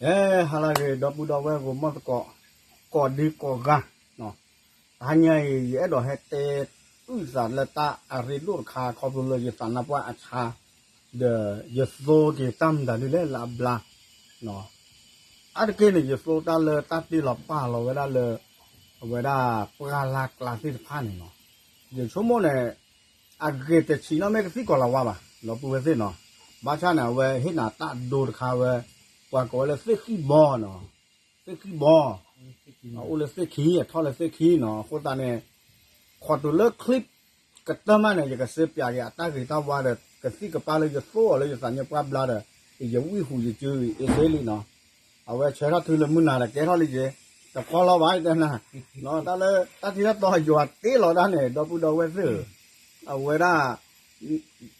ဟဲ ဟါလၢအဂ့ၤ ဒီပုၢ်ဒီဝဲၢ်ဂီၤမီၢ်သကိး ကိးဒံကိးဂၤ, တဟါညါအံၤ ယအဲၣ်ဒိးဟဲတဲ အုၣ်သးလၢတၢ်အရ့ဒိၣ်တခါ ခီဖျိလၢယသးနါပှၢ်အဆါ ဒီးယသိက့ၤတၢ်မတၤဒ်လဲၣ်လၢအဘျါ အါတက့ၢ်န့ၣ် ယသိတၢ်လၢတၢ်တ့လီၤပာ်လီၤဝဲဒၣ်လၢ အဝဲဒၣ်ပှၢ်လၢ်ကျါသ့ၣ်တဖၣ်န့ၣ်နီၤ, ယဆိကမိၣ်န့ၣ် အဂ့ၤတဆံးနီၣ်မ့ၢ်ကသံၣ်ကီၤလၤဝါဘၣ် ဒီပုၢ်ဝဲၢ်သ့ၣ်နီၤ, ဘၣ်ဆၣ်န့ၣ် အဝဲဟ့ၣ်နၤတၢ်ဒိတခါဝဲ ပှၤကိးဝဲလၢသ့ၣ်ဃံၣ်ဘီနီၤ, သ့ၣ်ဃံၣ်ဘီ အအိၣ်လၢသ့ၣ်ခံ အထီၣ်လၢသ့ၣ်ခံနီၤ, အဃိသတးန့ၣ် ခိးတုၤလၢ clip ကတၢၢ်မးန့ၣ် ယကစၢပၠးက့ၤအတၢ်ဂ့ၤတၢ်ဝါဒီး ကသံၣ်ကပၢ်လၢယသိအီၤလၢယသးနါပှၢ်ဘျါဒီး ယဝံၣ်ဟူးယစုအ့စ့လံနီၤ, အဝဲဆၢထီၣ်ထုလၢမုၢ်နၤဒီးကဲထီၣ်လံက့ၤ, တကီလီၤဘၣ်တနၤ, တၢ်လၢတၢ်ထံၣ်တၢ်တီယွၤတ့လီၤဒၣ်န့ၣ် ဒီပုၢ်ဒီဝဲၢ်သ့ၣ်ဧၢ, အဝဲဒၣ်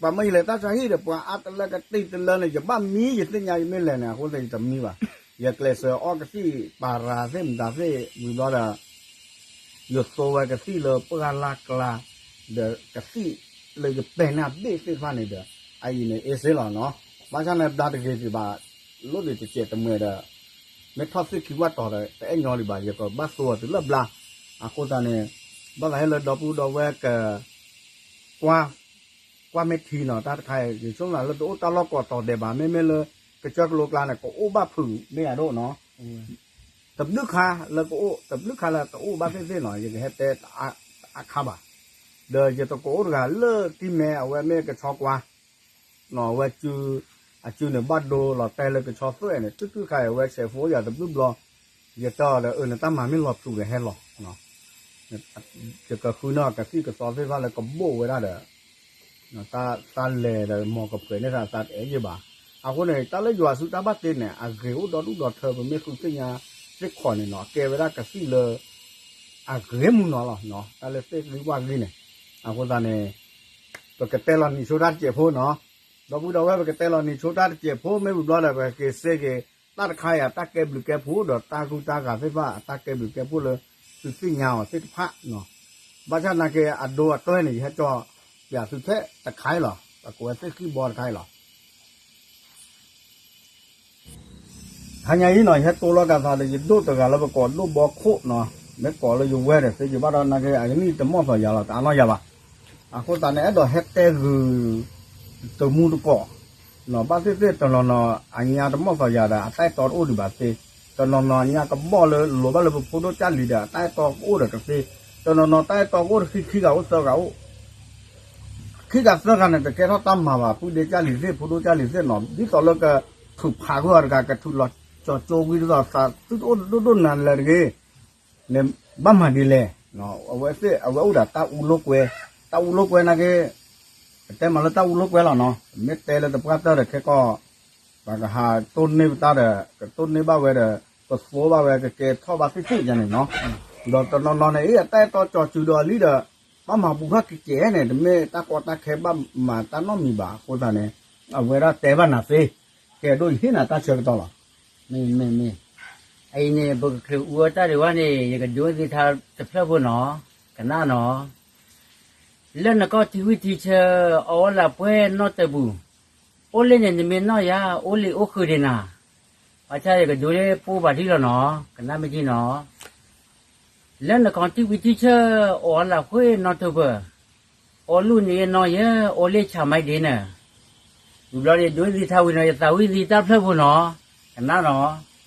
ပှၤမ့ၢ်ယလဲၤတၢ်ဆါဟံၣ်ဒီး ပှၤအါတလၢကတ့တလၢန့ၣ် ယဘၣ်မံယသ့ၣ်ညါယမ့ၢ်လဲၤန့ၣ် အဃိသတးယတမံဘၣ်, ယကျဲးစၢးအီၣ်ကသံၣ်ပၤရၤသ့ၣ်မတၤသ့ၣ်ဝံၤဘျီဒီး ယသိဝဲကသံၣ်လၢပှၢ်လၢ်ကျါ ဒီးကသံၣ်လၢယပဲာ်န့ၢ်အဘ့ၣ်သ့ၣ်တဖၣ်န့ၣ်ဒီး အအံၤန့ၣ် အ့စ့လီၤနီၤ, ဘၣ်ဆၣ်န့ၣ်ဘျါတဂ့ၤဒံးဘၣ်, လိၣ်ဒံးတစဲးတမှဲၤဒီး မ့ၢ်ထီၣ်သ့ၣ်ခံဝၣ်တီၤဒီး တအဲၣ်ညီဒံးဘၣ် ယကဘၣ်သိအီၤတုၤလၢဘျါ, အဃိသတးန့ၣ် ဘၣ်သးဟဲလၢဒီပုၢ်ဒီဝဲၢ်က ကွၢ် ကွၢ်မ့ၢ်ထံနီၤ တၢ်တခါအံၤ ယဆိကမိၣ်လၢတအိၣ်တၢ်လီၢ်ကိးတီၤဒဲးဘၣ် မ့မ့ၢ်လၢ ကစၢၢ်ကလိကျါန့ၣ် ကအိၣ်ဘၣ်ဖုးမ့ၢ်ယၤဒိၣ်နီၤ, တဘျုးခါလၢကအိၣ် တဘျုးခါလၢတအိၣ်ဘၣ်သ့ၣ်သ့ၣ်နီၤ ယကဟဲတဲတအါခါဘၣ်, ဒီးယတကအိၣ်တဂၤလၢတံၢ်မဲအဝဲမ့ၢ်ကဆီကွၢ် နီၤ အဝဲ အစုန့ၣ်ဘၣ်ဒိလီၤတဲလၢကဆီသွဲၣ်န့ၣ် တုၤတုၤခါအံၤ အဝဲဆဲးဖိယၤတဘျုးဘျီ, ယတဲအီၤဒီး အၢ နတၢ်မၤမ့ၢ်လီၤဖုးဒီးဟဲလီၤ, ယကဃုန့ၢ်အီၤကသံၣ်ကသီသ့ၣ်တဖၣ်လၢကဘိၣ်ဝဲဒၣ်ဒီး တၢ်လဲၤဒီးမီၤကဖှဲးန့ၢ်သးသးတအဲၣ်ယဘၣ်, အဃိန့ၣ် တၢ်လၢယွၤဆူတၢ်ဘၣ်တ့န့ၣ် အဂ့ၤအိၣ်ဒီဒူၣ်ဒီထၢ ပမ့ၢ်ဃုသ့ၣ်ညါသ့ၣ်ခီန့ၣ်နီၤ ကဲဝဲဒၣ်ကသံၣ်လၢ အဂ့ၤမုၢ်နီၤလီၤ, တၢ်လၢသ့ၣ်ဂံၢ်ဝၣ်ဂံၢ်န့ၣ်, အဃိသတးန့ၣ် ပကတဲလီၤနံၤဆိတၢ်တစဲးဖိနီၤ, ဒီပုၢ်ဒီဝဲၢ် ပကတဲလီၤနံၤဆိတၢ်တစဲးဖိ မ့ၢ်ဝံၤဘျီဒီး ပကက့ၤစ့က့ၤ တၢ်တခါအံၤအတၢ်ကဲဘျုးကဲဖှိၣ်ဒီးတၢ်ဂုၢ်တၢ်ဂၤသ့ၣ်တဖၣ် အတၢ်ကဲဘျုးကဲဖှိၣ်လၢ သုသ့ၣ်ညါအီၤသ့ၣ်တဖၣ်နီၤ, ဘၣ်ဆၣ်နာ်က့အဒိအတွဲန့ၣ် ယဟဲကၠီပၠးသုထဲတခါအံၤလီၤ, ပကိးဝဲသ့ၣ်ဃံၣ်ဘီတခါအံၤလီၤ. တဟါညါအံၤနီၤ ယဟဲတိလီၤကသးဒီး ယဒိၣ်တဂၤလၢပကိးဒိၣ်ဘီခိၣ်နီၤ, မ့ၢ်ကိးလၢယဝဲဒီး သ့ယဘၣ်ဒီးနာ်က့ အကနံၣ်တမီၢ်သီယၤလီၤ တအါနီၢ်ယၤဘၣ်, အဃိသတးန့ၣ် အဲၣ်ဒိးဟဲတဲဂုာ် တမူတကိး ဘၣ်သ့ၣ်သ့ၣ်တနီၤနီၤ အညါတမီၢ်သီယၤဒီး အတၢ်အဲၣ်တီတအိၣ်ဒံးဘၣ်သ့, တနီၤနီၤအညါကဘီၣ်လၢလိၤဘၣ်လၢပဖိဒိၣ်ကၢ်လံၤဒီး အတၢ်အဲၣ်တီကအိၣ်ဒီးတသ့, တနီၤနီၤတၢ်အဲၣ်တီကအိၣ်တခံ ခံဂၤအိၣ်သၢဂၤအိၣ် ခံဂၤသၢဂၤန့ၣ် တကဲထီၣ်တၢ်မၤဘၣ် ပုၢ်ဒ့ကၢ်လံၤသ့ၣ် ဖိဒိၣ်ကၢ်လံၤသ့ၣ်နီၤ, ဒ်သိးလၢကထုးဖးကွံာ်အီၤတဂၤ ကထုးလီၤကၠီၤကၠိကွံာ်ဒ်သိးသးသုတအိၣ်ဒိၣ်ဒိၣ်နၤလၢၤတဂ့ၤ န့ၣ် ဘၣ်မၤဒ်လဲၣ်, အဝဲသ့ၣ် အဝဲအိၣ်ဒီးတၢ်အူလိာ်ကွဲ, တၢ်အူလိာ်ကွဲနာ်က့ ပတဲမၤလၢတၢ်အူလိာ်ကွဲလီၤနီၤ, မ့ၢ်တဲလၢတပှၢ်တၢၢ်ဒီးခဲကီၢ် ပှၤကဟးတိၢ်န့ၢ်ပတၢ်ဒီး ကတိၢ်န့ၢ်ဘၣ်ဝဲဒီး ပသိဘၣ်ဝဲကကဲထီၣ်ဘၣ်သ့ၣ်သ့ၣ်ယါန့ၣ်နီၤ, ဒီးတနီၤနီၤန့ၣ် အံၤအတၢ်အဲၣ်တီကၠီၤစုၤဒီးအလံဒီး ဘၣ်မၤပူၤဖးကကဲန့ၣ် တမ့ၢ်တၢ်ကီတၢ်ခဲဘၣ်မၤတၢ်နီတမံၤဘၣ် အဃိသတးန့ၣ် အဝဲဒၣ်တဲဘၣ်နၤသ့, ကဲဒိၣ်ယဟ့ၣ်နၤတၢ်ဆၢကတီၢ်လီၤ. မ့ၢ်မ့ၢ်မ့ၢ်, အအံၤန့ၣ် ပကချုးအူအီၣ်တၢ်ဒံးဝဲန့ၣ် ယကဒိသ့ထါတဖျၢၣ်ဖိနီၤ, ကနၣ်နီၤ, လၢနကီၢ်ထံဝံထံဆၢ အီလၢပှဲၤနီၢ်တၢၢ်ပူၤ, အိၣ်လၢန့ၣ်နမ့ၢ်နီၢ်ယၤ အိၣ်လံအိၣ်ဃုာ်ဒံးနၤ, ဘၣ်ဆၣ်ယကဒိလၢပိၢ်ဘၣ်ထံလီၤနီၤ, ကနၣ်မ့ၢ်ထံနီၤ လၢနကီၢ်ထံဝံထံဆၢ အီလၢပှဲၤနီၢ်တၢၢ်ပူၤ, အီလူၢ်န့ၣ်ယနီၢ်ယဲ အီလၢဆၣ်မံဒ့နၤ, ဝံၤဘျီန့ၣ် ဒိသ့ထါဝံၤနီၤ ယသးဝံၣ်သ့တၢ်ဖျၢၣ်ဖိနီၤ, ကနၣ်နီၤ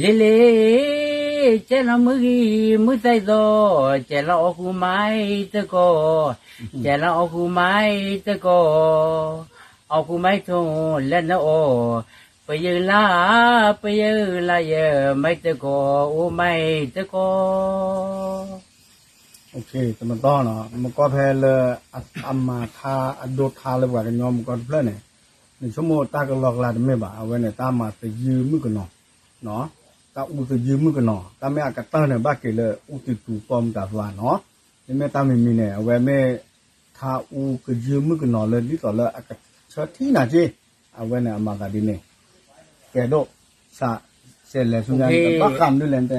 လ့လ့, ကဲလီၤမုၢ်ဂံၢ်မုၢ်သၢသီ, ကဲလီၤအီၣ်ဃုာ်မါတကီၢ်, ကဲလီၤအီၣ်ဃုာ်မါတကီၢ်, အီၣ်ဃုာ်မါထိၣ်လၢနအီၣ်, ပယုၢ်လါ, ပယုၢ်လါယဲ, မါတကီၢ်, အိၣ်မါတကီၢ်. တမတီၢ်နီၤ မကီၢ်ဖဲလၢ အမၤထါအဒိထါလၢပှၤကညီမကီၢ်တဖျၢၣ်န့ၣ် နဆိကမိၣ်တၢ်ကလီကလါတမ့ၢ်ဘၣ် အဝဲန့ၣ် တၢ်မၤသယုၢ်မုၣ်ကနီၤ တၢ်အူသယုၢ်မုၣ်ကနီၤ တၢ်မ့ၢ်အကတၢၢ်န့ၣ် ဘၣ်က့ၤလၢအူသံးတူၤပီမတၤသးနီၤ မ့မ့ၢ်တၢ်မံၤမံၤန့ၣ် အဝဲမ့ၢ် ထါအူကယုၢ်မုၣ်ကနီၤလၢဒ်သိးလၢအကဆၢထံၣ်နၤက့ အဝဲန့ၣ်အမၤသးဒ်န့ၣ် ကဲဒိၣ် စး စဲးလဲၤဆူညါ ဘၣ်ဃးမနုၤလဲၣ်တဲ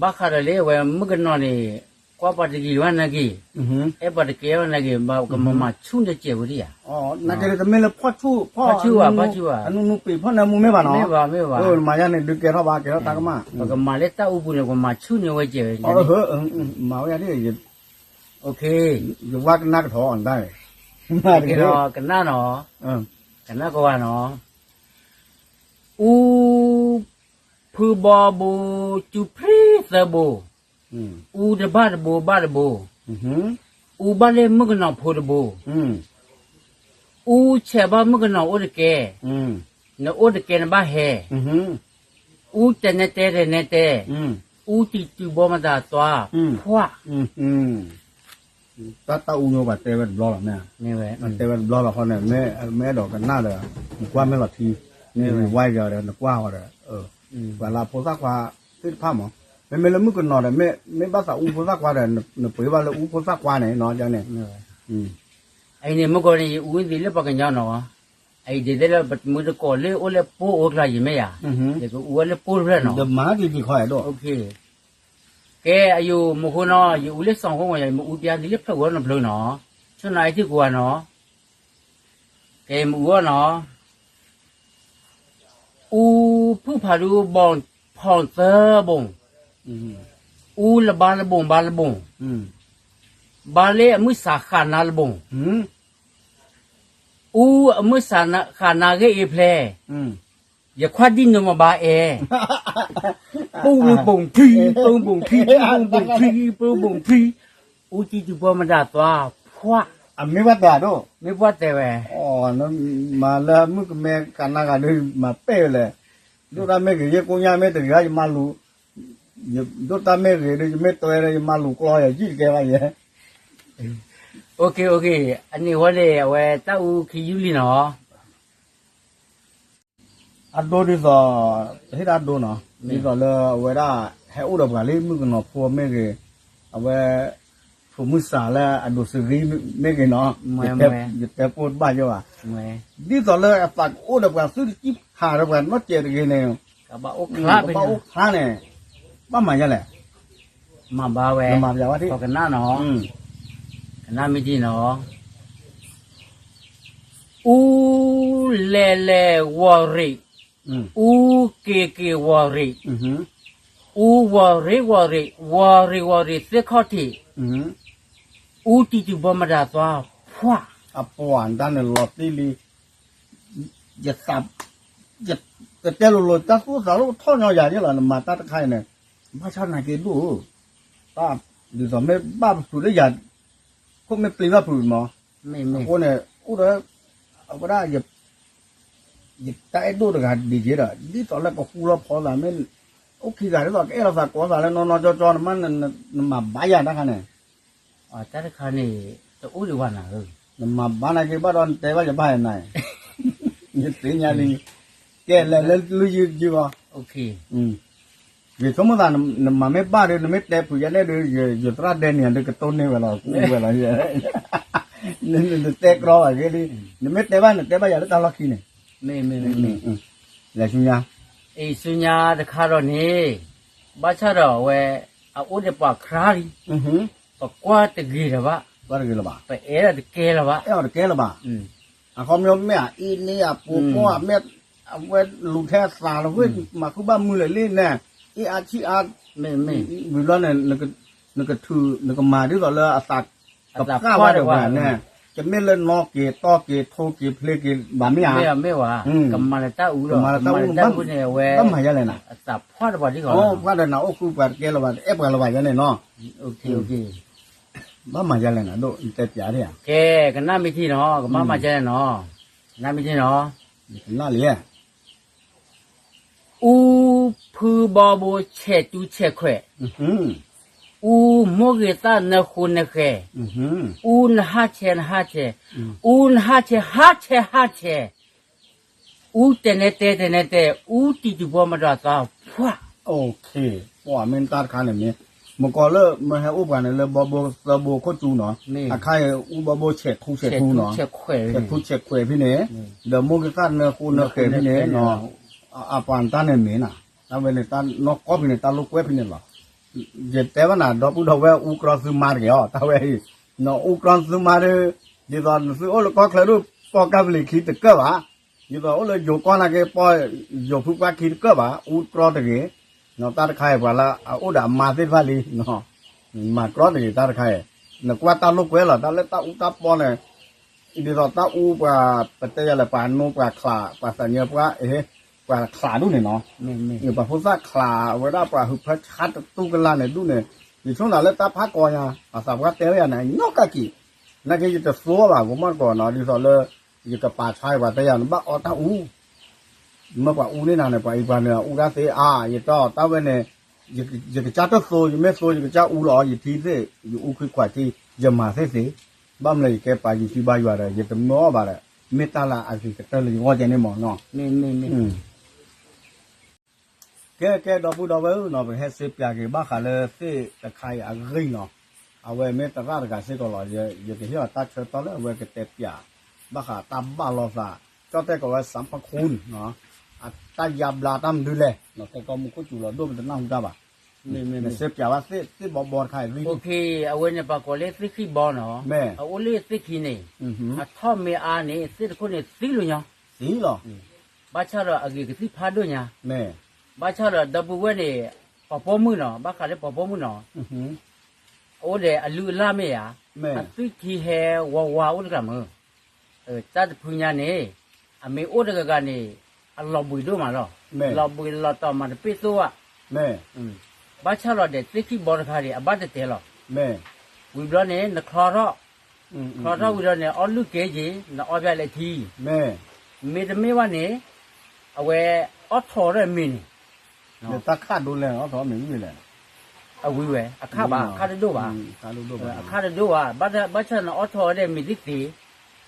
ဘၣ်ဃးဒီးလၢအဝဲမုၣ်ကနီၤန့ၣ် ကွၢ်ပှၤတဂ့ၤဝဲနာ်က့ၤ, အဲၣ်ပှၤတကဲဝဲနာ်က့ၤ, ကမၤမၤဆူၣ်န့ၣ်စဲးဝဲဒၣ်ဧါ, နာ်က့ၤတမ့ၢ်လၢဖီၣ်ဆူၣ်, ဖီၣ်ဆူၣ်ဘၣ်, ဖီၣ်ဆူၣ်ဘၣ်, အနူနူပ့ၤဖီၣ်န့ၣ်မူမ့ၢ်ဘၣ်နီၤ, မ့ၢ်ဘၣ်, မ့ၢ်ဘၣ်, မၤယါန့ၣ် ဒုးကဲထီၣ်ဘၣ်, ကဲထီၣ်တၢ်ကမၣ်, ပကမၤလၢတၢ်အူပူၤန့ၣ် ပကမၤဆူၣ်န့ၢ်ဝဲစဲးဝဲ, မၤဝဲယါဒ် ယဝါကနၣ်ကထီၣ်အီၤဒၣ်, ကနၣ်နီၤ, ကနၣ်ကဝါနီၤ, အူ ဖုဘီဘိ စူၤဖှံသၢဘိ, အူတဘၣ်တဘိဘၣ်တဘိ, အူဘၣ်လၢမုၣ်ကနီၤဖိတဘိ, အူဆဲးဘၣ်မုၣ်ကနီၤအိၣ်တကဲ, နအိၣ်တကဲနဘၣ်ဟဲ, အူတဲနဲတဲတဲနဲတဲ, အူတံၤတုၤဘီမတၤသွါ, ဖှၣ် တၢ်တၢ်အူညိပှၤတဲဝဲတဘျီလီၤမ့ၢ်, တဲဝဲတဘျီလီၤဃီန့ၣ်, မ့ၢ်အဲၣ်ဒိးကနၣ်ဒီး, နကွၢ်မ့ၢ်လီၤထံ, မ့ၢ်ဝါယၤဒီး နကွၢ်ဃီဒီး, ပှၤလၢဖိသၣ်ခွါသ့ၣ်တဖၣ်မး, မ့မ့ၢ်လၢမုၣ်ကနီၤဒီး မ့ၢ်ဘၣ်သးအူဖိသၣ်ခွါဒီး နပှ့ၤဘၣ်လၢအူဖိသၣ်ခွါန့ၣ်နီၤန့ၣ်, အအံၤန့ၣ် မုၢ်ကီၢ်န့ၣ် ယအူဝဲသ့ၣ်လၢပှၤကညီနီၤ, အအံၤဒ်သိးလၢပမုၢ်တကိးလၢအိၣ်လၢပိအိၣ်ကျါယမ့ၢ်ယၤ, ယကအူဝဲလၢပိတဖျၢၣ်နီၤ, ကဲအယိာ်မူဃိနီၤ ယအူလၢစီၤဃိမီၤယၤ ယမ့ၢ်အူပျါဒ်လၢဖျၢၣ်ဝဲနီတဖျၢၣ်နီၤ, ဆိနၤအံၤထံၣ်ကိးဂၤနီၤ, ကဲမ့ၢ်အူအီၤနီၤ, အူဖုၣ်ဖးဒိၣ်ဘီၣ်ဖီၣ်သၢဘိၣ်, အူလဘါလဘိၣ်ဘါလဘိၣ်, ဘါလၢအမုၢ်ဆါဃာ်နါလဘိၣ်, အူအမုၢ်ဆါဃာ်နါဂ့ၢ်အ့ဖျဲ, ယခွါဒ်နိးမဘါအဲ, ပူဘိၣ်ထံ, ပူဘိၣ်ထံ, ပူဘိၣ်ထံ, ပူဘိၣ်ထံ, အူတံၤတုၤဘီမတၤသွါ, ဖှၣ်, အမ့ၢ်ပှၢ်တဲဒိၣ်, မ့ၢ်ပှၢ်တဲဝဲ, မၤလၢမုၣ်ကမဲဃာ်နါဂၤဒီး မၤပဲၢ်ဝဲလဲၣ်, ဒိၣ်တၢ်မ့ၢ်ဂ့ၤ ယကိညါမ့ၢ်တဂ့ၤ ယမၤလူၤ, ဒိၣ်တၢ်မ့ၢ်ဂ့ၤဒီး ယမ့ၢ်တဲဒီး ယမၤလူၤကျီ ယယံၣ်တကဲဘၣ်ယဲ, အန့ၣ်ဝဲန့ၣ် အဝဲတၢ်အူခံယူၢ်လံနီၤ အဒိဒ်သိး, ပဟ့ၣ်ဒၣ်ဒိနီၤ, ဒ်သိးလၢအဝဲဒၣ် ဟဲအိၣ်ဒီးပှၤလၢမုၣ်ကနီၤဖိမ့ၢ်ဂ့ၤ, အဝဲ ဖိမုၣ်စၢ်လၢအဒိးစဂံမ့ၢ်ဂ့ၤနီၤ, ယတဲပိၢ်တဘၣ်ယဲဘၣ်, ဒ်သိးလၢအသးကအိၣ်ဒီးပှၤသုတစံးဖးဒီးပှၤနီတစဲးတဂ့ၤန့ၣ်, ကဘၣ်အိၣ်ဖျါန့ၣ်, ဘၣ်မၤယဲလဲၣ်, မၤဘၣ်ဝဲ, ကနၣ်နီၤ, ကနၣ်မ့ၢ်ဒ်နီၤ အူလဲၤလဲၤဝီၤရံး, အူက့ၤက့ၤဝီၤရံး, အူဝီၤရံးဝီၤရံး, ဝီၤရံးဝီၤရံးသ့ၣ်ခီၣ်ထံး, အူတံၤတုၤဘီမတၤသွါ, ဖှၣ်, အပှၤဒၣ်န့ၣ်လီၤတံၢ်လံ, ယသး, ယတဲလိၤလိၤ တၢ်သူၣ်သးလိၣ်ထီၣ်ညီယၤန့ၣ်လီၤ နမၤတၢ်တခါအံၤန့ၣ်, ဘၣ်ဆၣ်နာ်က့ဒိၣ်ဧၢ, တၢ်, ဒ်သိးမ့ၢ်ဘၣ်ပဖုးလၢယၤ, ခိၣ်မ့ၢ်ပျံၤဘၣ်ဖုးမး, အဃိန့ၣ် အိၣ်ဒီး, အဝဲဒၣ် ယတၢ်အဲၣ်ဒိၣ်တဂၤဒ်က့ဒီး ဒ်သိးလၢကဃူလီၤဖိသးမ့ၢ်, အိၣ်ခံဂၤဒ်သိးကအဲၣ်လီၤသးကိးသးလၢနီၢ်နီၢ်ကၠီကၠီ နမၤဘၣ်ယၤတၢ်ခါန့ၣ်, တၢ်တခါန့ၣ်, တအိၣ်ဒံးဘၣ်နၤဧၢ, နမၤဘၣ်နာ်က့ဘၣ်ဒီးနတဲဘၣ်ယဘၣ်နၤ, ယသ့ၣ်ညါလံ, ကဲလဲၤလၢလုၢ်ယံၢ်ယံၢ်ဂီၢ် ယဆိကမိၣ်သး နမၤမ့ၢ်ဘၣ်ဒီး နမ့ၢ်တဲဖုးယဲန့ၣ်ဒီး ယသရၣ်ဒဲန့ၣ်ဒီး ကတိၢ်န့ၢ်ဝဲလီၤ ကူဝဲလီၤ, နတဲကြီဘၣ်ဂ့ၤလံ, နမ့ၢ်တဲဘၣ် နတဲဘၣ်ယၤလၢတၢ်လီၢ်ခံန့ၣ်, လဲၤဆူညါ, အံၤဆူညါတခါဒီးန့ၣ်, ဘၣ်ဆၣ်ဒီးအဝဲ, အအိၣ်ဒီးပှၤခရၢလံ, ပကွၢ်တဂ့ၤလၢၤဘၣ်, ပအဲၣ်ဒိးတကဲလၢၤဘၣ်, အဲၣ်ဒိးတကဲလၢၤဘၣ်, အခီပညီမ့ၢ်အအ့န့ၢ်အပူၤဖီၣ်အမ့ၢ်, အဝဲလူၤထဲအသးလီၤဝဲ မၤဃုဘၣ်မုာ်လဲၣ်လံန့ၣ်, အ့ၣ်အါဆံၣ်အါ, ဝံၤဘျီန့ၣ်, နကထုး နကမၤဒ်သိးလၢအသးကပှၢ်ဘၣ်ဒီးပှၤန့ၣ်, ကမ့ၢ်လၢနီၣ်က့ၤတီၢ်က့ၤထိက့ၤဖျ့က့ၤဘၣ်မ့ၢ်ဧါ, ကမၤလၢတၢ်အူလီၤ, ကမၤလၢတၢ်အူန့ၣ် အဝဲ, ဘၣ်မၤယဲလဲၣ်နၤ, အသးဖှၣ်ဒီးပှၤဒ်သိး, ဖှၣ်ဒီးနၤအိၣ်ဃုပှၤတကဲလၢၤဘၣ် တအဲၣ်ပှၤလၢၤဘၣ်ယဲန့ၣ်နီၤ ဘၣ်မၤယဲလဲၣ်နၤဒိၣ် နတဲပျးဒၣ်ဧါ, ကဲ, ကနၣ်မ့ၢ်ထံနီၤ ကဘၣ်မၤယဲလဲၣ်နီၤ, ကနၣ်မ့ၢ်ထံနီၤ, ကနၣ်လံ, အူဖုဘီဘိဆဲးတူဆဲးခွဲး, အူမိၢ်ဂ့ၤသၣ်နၢဃိနဃဲၤ, အူနဟးဆဲးနဟးဆဲး, အူနဟးဆဲးဟးဆဲးဟးဆဲး, အူတဲနဲတဲတဲနဲတဲ, အူတံၤတုၤဘီမတၤသး, ပှၢ်, ပှၢ်မ့ၢ်တၢ်တခါန့ၣ်မ့ၢ်, မ့ၢ်ကီးလၢမ့ၢ်ဟဲအိၣ်ပှၤန့ၣ်လၢဘီဘိသၢဘိခိၣ်စူနီၤ, အခါအံၤအူဘီဘိဆဲးထူဆဲးထူနီၤ, ဆဲးထူဆဲးခွဲးဖဲန့ၣ်, ဒီးမိၢ်ဂ့ၤသၣ်နၢဃိနဃဲၤဖဲန့ၣ်, အပှၤတၢ်န့ၣ်မ့ၢ်နၤ, တၢ်ဝဲန့ၣ်တၢ်နီၢ်ကီၢ်ဖဲန့ၣ် တၢ်လိာ်ကွဲဖဲန့ၣ်လီၤ. ယတဲဘၣ်နၤ ဒီပုၢ်ဒီဝဲၢ် အူကြီသုမါတဂ့ၤအီၤ တၢ်ဝဲအံၤ, နအူကြီသုမါဒီး ဒ်သိးနသုအိၣ်လၢကီၢ်ချၢဒိၣ် ပီၢ်ကၢ်ပလံၤခံတကၢၢ်ဘၣ်, ဒ်သိးအိၣ်လၢယိၤကီၢ်နာ်က့ ပီၢ်ယိၤဖုပှၢ်ခံတကၢၢ်ဘၣ် အူကြီတဂ့ၤ, တၢ်တခါအံၤ ပှၤလၢအအိၣ်ဒီးအမါသ့ၣ်တဖၣ်လံ မၤကြီတဂ့ၤ တၢ်တခါအံၤ, နကွၢ်တၢ်လိာ်ကွဲလီၤ တၢ်လၢတၢ်အူတၢ်ပီန့ၣ် ဒ်သိးတၢ်အူပှၤ ပတဲယၤလၢပှၤနိပှၤချး ပှၤသးညါပှၤအ့ၣ် ပှၤချးဒူၣ်န့ၣ်နီၤ, ပှၤဖိသၣ်ချးဝဲဒၣ်ပှၤဟုးဖၢဆါတတူၢ်ကလာ်န့ၣ်ဒူၣ်န့ၣ်, ယဆိကမိၣ်လၢတၢ်ဖးကီညါ ပှၤသးပှၢ်တဲဝဲယၤန့ၣ် အညီကၢ်က့ၤ, နာ်က့ယတသိဘၣ် ကမီၣ်တကိးနီၤ ဒ်သိးလၢ ယကပာ်ဆါပှၤတဲယၤ နဘၣ်အီတၢ်အူ မ့ၢ်ပှၤအူန့ၢ်နၤန့ၣ် ပှၤအံၤပှၤန့ၣ် အူဒၣ်သ့အါ ယတီၢ်တၢ်ဝဲန့ၣ်, ယကစၢ်တသိ ယမ့ၢ်သိ ယကစၢ်အူလီၤ ယထံသ့ၣ် ယအူခွံခွးထံ ယမၤသ့ၣ်သ့, ဘၣ်မနုၤယကဲပာ်ယုၢ်ထံဘါယွၤဒီး ယတမၢအီၣ်ဘၣ်ဒီး မ့ၢ်တၢ်လၢအဂ့ၤကတၢၢ်လၢယဂီၢ်ကဲန့ၣ်မ့ၢ်နီၤ ကဲ ကဲ ဒီပုၢ်ဒီဝဲၢ်ဧၢနီၤ ပဟဲစ့ပၠးက့ၤဘၣ်ဃးလၢသ့ၣ်တခါအံၤအဂ့ၢ်နီၤ, အဝဲမ့ၢ်သရၣ်တဂၤစ့ၢ်ကီးလီၤ, ယကဟ့ၣ်အီၤတၢ်ဆၢကတီၢ်လၢအဝဲကတဲပၠး ဘၣ်ဃးတၢ်ဘၣ်လိာ်သး, ကၠီၣ်တဲၣ်ကိးဝဲစၢဖၢခူန့ၣ်, အတၢ်ယါဘျါတၢ်မနုၤလဲၣ်, တဲကီမူခိၣ်စူၤလီၤဒိၣ်ပတနၢ်ဟူတၢ်ဘၣ်, နစ့ပၠးဘၣ်သ့ၣ်ဘီဘီတခါအံၤဂ့ၢ်, အဝဲန့ၣ်ပှၤကိးလၢသ့ၣ်ခံဘီနီၤ, အအိၣ်လၢသ့ၣ်ခံန့ၣ်, အထီၣ်မ့ၢ်အါန့ၣ် သ့ၣ်တခိၣ်န့ၣ်သံလီၤညီ, သံလီၤ ဘၣ်ဆၣ်ဒီးအဂ့ၤကသံၣ်ဖးဒိၣ်ညါ, ဘၣ်ဆၣ်ဒီးဒီပုၢ်ဝဲၢ်န့ၣ်, ပှၤပိာ်မုၣ်နီၤ ဘၣ်ဃးလၢပှၤပိာ်မုၣ်နီၤ, အအိၣ်ဒီးအလုၢ်အလၢ်မ့ၢ်ဧါ, အသွံၣ်ထံဟဲဝါဝါအိၣ်တကျါမုၢ်, တၢ်တဖုညါန့ၣ်, အမ့ၢ်အိၣ်တဂၤဂၤန့ၣ်, အလီၤဘှံးဒိၣ်မးလီၤ, လီၤဘှံးလီၤတီၤမၤတပ့ၢ်သိၣ်ဘၣ်, ဘၣ်ဆၣ်လီၤဒီးသ့ၣ်ခံဘီတခါန့ၣ် အဘၣ်တတဲလီၤ, ဝံၤဘျီန့ၣ် နချီထီၣ် ချီထီၣ်ဝံၤဒီးန့ၣ် အီၣ်လုၢ်ကဲက့ၤ နအီၣ်ဘၣ်လၢထံ, မ့တမ့ၢ်ဘၣ်န့ၣ်, အဝဲအီၣ်ထိးဒီးမ့ၤန့ၣ်, တၢ်ခးဒိၣ်လဲၣ် အီၣ်ထိးမ့ၤဝံၤလဲၣ်, အဝံၤဝဲ အခါဘၣ် အခါတဒိၣ်ဘၣ်, အခါတဒိၣ်ဘၣ်, ဘၣ်ဆၣ်နအီၣ်ထိးဝဲဒီးမ့ၤသ့သ့,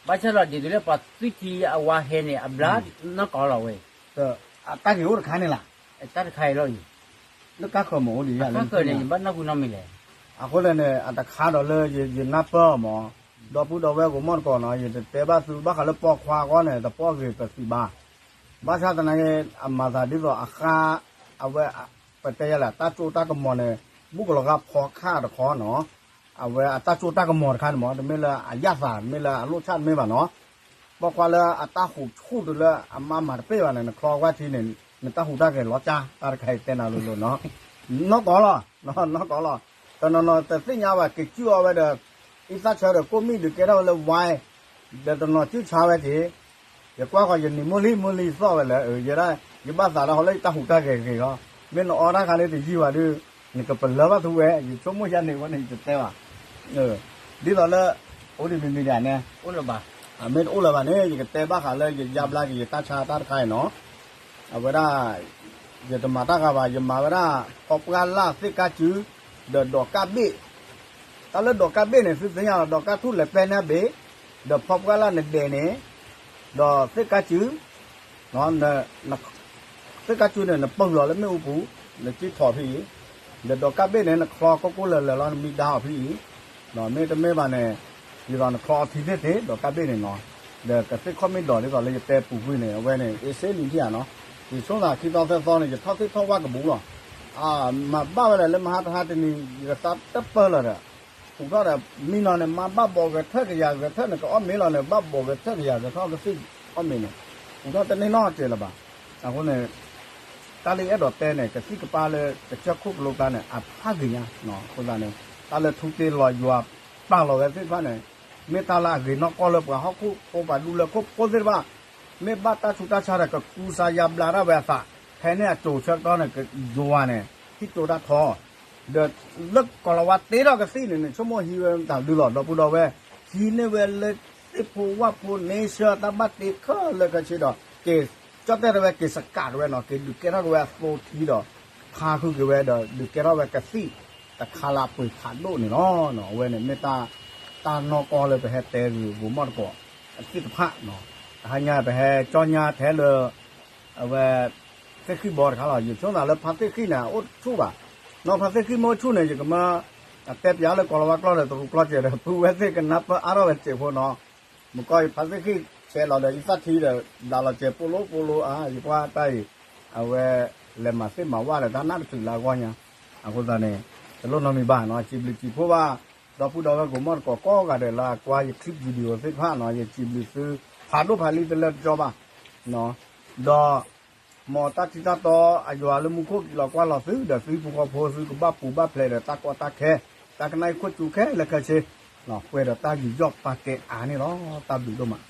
ဘၣ်ဆၣ်လီၤဒ်သိးလၢပှၤသွံၣ်ထံအဝါဟဲန့ၣ် အဘျါနီၢ်ကီၢ်လီၤဝဲ, တၢ်ဂ့ၢ်အိၣ်တခါန့ၣ်လီၤ, တၢ်တခါအံၤလီၤအံၤ, လၢကါဃၢၤမ့ၢ်အိၣ်ဒံးယါလၢ, ဘၣ်နီၢ်ဟူနီတမံၤလဲၣ်, အဃိန့ၣ် အတခါဒီးလၢယနၢ်ပၢၢ်အီၤမး, ဒီပုၢ်ဒီဝဲၢ်ကမီၣ်တကိးနီၤ ယတတဲဘၣ်သုဘၣ်ဃးလၢပိာ်ခွါအဂီၢ်န့ၣ် တပိာ်ဂ့ၤပသံးဘၣ်, ဘၣ်ဆၣ်သနာ်က့ အမၤသးဒ်သိးအဃါ, အဝဲ, ပတဲယၤလဲၣ် တၢ်ကၠိတၢ်ကမီၤန့ၣ်, ဘူၣ်ကလီၤဂာ်ဖီခါတခီနီၤ, အဝဲအတၢ်ကၠိတၢ်ကမီၤတခါန့ၣ်မး တမ့ၢ်လၢအယၣ်သး တမ့ၢ်လၢအလိၣ်ဆၣ်တမ့ၢ်ဘၣ်နီၤ, ပိာ်ခွါလၢအတၢ်ဟူးဆူၣ်တုၤလၢအမါမၤတပ့ၢ်ဘၣ်န့ၣ် နချီကွၢ်ထံန့ၣ်, နတၢ်ဟူးတၢ်ဂဲၤလီၤကၢ် တၢ်တခါအံၤတဲနၤလိၤလိၤနီၤ, နီၢ်ကီၢ်လီၤ, နီၢ်ကီၢ်လီၤ, တနီၤနီၤတသ့ၣ်ညါဘၣ် က့ၤကၠူၣ်အီၤဝဲဒီး, အံသၣ်ဆၢဒီးကိၣ်မံၣ်ဒုးကဲထီၣ်ဝဲလၢဝါ, ဒီးတနီၤကၠူၣ်ဆါဝဲက့ၤ ယကွၢ်ဃီၤယနံၤမိၢ်လံမိၢ်လံသီၣ်ဝဲလၢ ယဲဒၣ်, ယဘၣ်သးလၢဟီလၢယတၢ်ဟူးတၢ်ဂဲၤဂ့ၤလီၤ, မ့ၢ်နအီတၢ်ခါလၢတယံာ်ဘၣ်ဒီး, နကပလၢဘၣ်ထူဝဲ ယဆိကမိၣ်ယါန့ၣ်ဝဲန့ၣ်ယတတဲဘၣ်, ဒ်သိးလၢ, အိၣ်ဒံးမံၤမံၤဒ်န့ၣ်, မ့ၢ်တအိၣ်လၢၤဘၣ်န့ၣ် ယကတဲဘၣ်ဃးလၢယယါဘျါက့ၤယတၢ်ဆါတၢ်တခါအံၤနီၤ, အဝဲဒၣ်, ယတမၤတၢ်ဂၤဘၣ် ယမၤဝဲဒၣ်, ဖီပှၢ်လၢ်သ့ၣ်ကါစု, ဒီးဒီးကၣ်ဘ့ၣ် တၢ်လၢဒီးကၣ်ဘ့ၣ်န့ၣ် သုသ့ၣ်ညါလီၤ ဒီးကၣ်ထူၣ်လဲၤပဲန့ၢ်အဘ့ၣ်, ဒီးဖီပှၢ်လၢ်နဒဲးန့ၣ်, ဒီးသ့ၣ်ကါစု, သ့ၣ်ကါစုန့ၣ် နပၢၢ်လီၤလၢမ့ၣ်အူပူၤ, နကံထီၣ်ဖဲအံၤ, ဒီးဒီးကၣ်ဘ့ၣ်န့ၣ် နချီကိၢ်ကိၢ်လၢၤလၢၤလီၤ နမံဒါအီၤဖဲအံၤ, မ့တမ့ၢ်ဘၣ်န့ၣ်, ဒ်သိးနချီအီၤထံသ့ၣ်သ့ၣ် ဒီးကၣ်ဘ့ၣ်န့ၣ်နီၤ, ဒီးကသ့ၣ်ခီၣ်မ့ၢ်ဒီးဒ်သိးလၢယတဲပူၤကွံာ်န့ၣ် အဝဲန့ၣ် အ့စ့လံထံဧါနီၤ, ယဆိသးခံသီသၢသီန့ၣ် ယထီၣ်သ့ၣ်ထီၣ်ဝၣ်ကဘူးလီၤ မၤဘၣ်ဝဲဒၣ်လၢမဟါတဟါတနံၤ ယကသါတပၢၢ်လီၤဒီး, ဟူးထီၣ်ဒီး, မံနီၤန့ၣ် မၤဘၣ်ဘီးဂဲၤထၢၣ်ကယၤဂဲၤထၢၣ်န့ၣ် ကအီၣ်မ့ၤလီၤန့ၣ် ဘၣ်ဘီးဂဲၤထၢၣ်ကယၤဂဲၤထၢၣ်ကသံၣ်အီၣ်မ့ၤန့ၣ်, ဟူးထီၣ်တန့ၢ်နီတစဲးလၢၤဘၣ်, အဃိန့ၣ်, တၢ်လၢယအဲၣ်ဒိးတဲန့ၣ် ကသံၣ်ကပၢ်လၢကစၢၢ်ခိၣ်ကလိကျါန့ၣ် အဖးဂ့ၤညါ, အဃိသတးန့ၣ်, တၢ်လၢထူတ့လီၤယွၤပာ်လီၤဝဲသ့ၣ်တဖၣ်န့ၣ်, မ့ၢ်တၢ်လၢအဂ့ၤနီၢ်ကီၢ်လၢပှၤဟီၣ်ခိၣ်ဖိပှၤဒူလၢခိၣ်ဖိသ့ၣ်တဖၣ် မ့ၢ်ဘၣ်တၢ်ဆူးတၢ်ဆါဒီးကကူစါယါဘျါတၢ်ဝဲအသး, ဖဲန့ၣ်အစိၤဆၢကတီၢ်န့ၣ် ယွၤန့ၣ် ဟံၣ်ကၠိတၢ်ထီ, ဒီးလၢကီၤလၤဝါတ့ထီၣ်ကသံၣ်န့ၣ်န့ၣ် ဆိကမိၣ်ဟံးဝဲတၢ်ဒုလီၤ ဒီပုၢ်ဒီဝဲၢ်, ဟံးန့ၢ်ဝဲလၢသ့ၣ်ဖိဝၣ်ဖိန့ဆၢတၢ်ဘၣ်တ့ခဲလၢာ်ခဲဆ့ဒီး က့ၤ ကၠီၣ်တဲၣ်တဝဲက့ၤစကးတဝဲနီၤ က့ၤဒုးကဲထီၣ်က့ၤဝဲအသိထံဒီး ဖါဃုာ်က့ၤဝဲဒီးဒုးကဲထီၣ်ဝဲကသံၣ်တခါလၢအပှ့ၤဖးဒိၣ်န့ၣ်လီၤ. အဝဲန့ၣ်မ့ၢ်တၢ်နီၢ်ကီၢ်လၢပဟဲတဲဂ့ၤဂီၢ်မီၣ်တကိးအသ့ၣ်တဖၣ်, တဟါညါပဟဲကၠီညါထဲလၢ အဝဲ သ့ၣ်ဃံၣ်ဘီတခါလီၤ. ယဆိကမိၣ်လၢဖါသ့ၣ်ဃံၣ်န့ၣ် အိၣ်ဆူၣ်ဘၣ်, နီၢ်ဖါသ့ၣ်ဃံၣ်မ့ၢ်အိၣ်ဆူၣ်န့ၣ် ယကမၢ တဲပၠးလၢကီၤလၤဝါကျိာ်ဒီးတရူးကျိာ်စဲးဒီး ပုၢ်ဝဲၢ်သ့ၣ်ကနၢ်ပၢၢ်အါထီၣ်ဝဲစဲးဖိနီၤ. မုၢ်ကီၢ်အံၤဖါသ့ၣ်ဃံၣ်ဆဲးလီၤဒီးအံသၣ်ထံဒီး ဘျးလီၤစဲးပိလိပိလိအါ ယပှၤတၢ်အံၤ အဝဲ လဲၤမၤသ့ၣ်မၤဝၣ်ဒီးတၢ်နၢ်တချုးလၢအဂီၢ်ညါ အဃိသတးန့ၣ် တလိၣ်နီတမံၤဘၣ်နီၤ, စံးဘျုးစံးဖှိၣ်ဘၣ် ဒီပုၢ်ဒီဝဲၢ်ကမီၣ်သကိးကိးဂၤဒဲးလၢအကွၢ်ယ clip video သ့ၣ်တဖၣ်နီၤ, ယစံးဘျုးသု ဖးဒိၣ်ဖးလံတလၢတကီဘၣ် ဒီး မ်တၢ်ထံတၢ်တီအယွၤလၢမူခိၣ်က့ၤလီၤကွၢ်လီၤသု ဒီးသုဟံၣ်ဖိဃီဖိသုကဘၣ်ပူၤဘၣ်ဖျဲးဒီးတၢ်ကီတၢ်ခဲ, တၢ်ကနၣ်အံၤခိၣ်စူၤခဲလၢာ်ခဲဆ့, ပှဲၤဒီးတၢ်ယူးယီၣ်ပာ်ကဲအါန့ၣ်လီၤ. တၢ်ဘျုးဒိၣ်မး